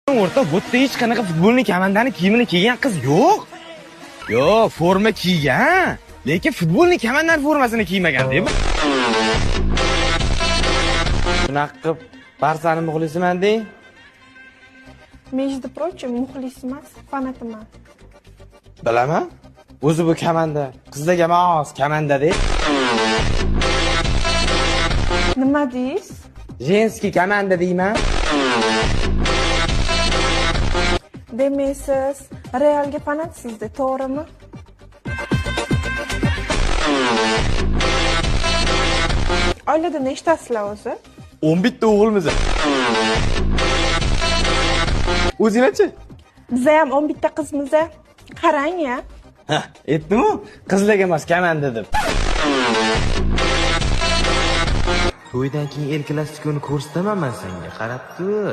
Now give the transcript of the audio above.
O'rta, bu yerda hech qanaqa futbolni komandani kiyimini kiygan qiz yo'q. Yo'q, forma kiygan, lekin futbolni komandani formasini kiymagan deb. Shunaqa qilib Barsani muxlisiman deng. Между прочим, muxlis emas, fanatiman. Bilaman. O'zi bu komanda qizlarga mos komanda deb. Nima deysiz? Женский komanda deyman. Demak, siz Realga fanatsizda, to'g'rimi? Oilada nechtasizlar o'zi? 11 ta o'g'ilmiz. O'zinglarchi? Biza ham 11 ta qizmiz. Qarang ya. Ha, aytdim-ku, qizlarga emas komanda deb. To'ydan keyin El Klasikoni ko'rsataman men senga, qarab tur.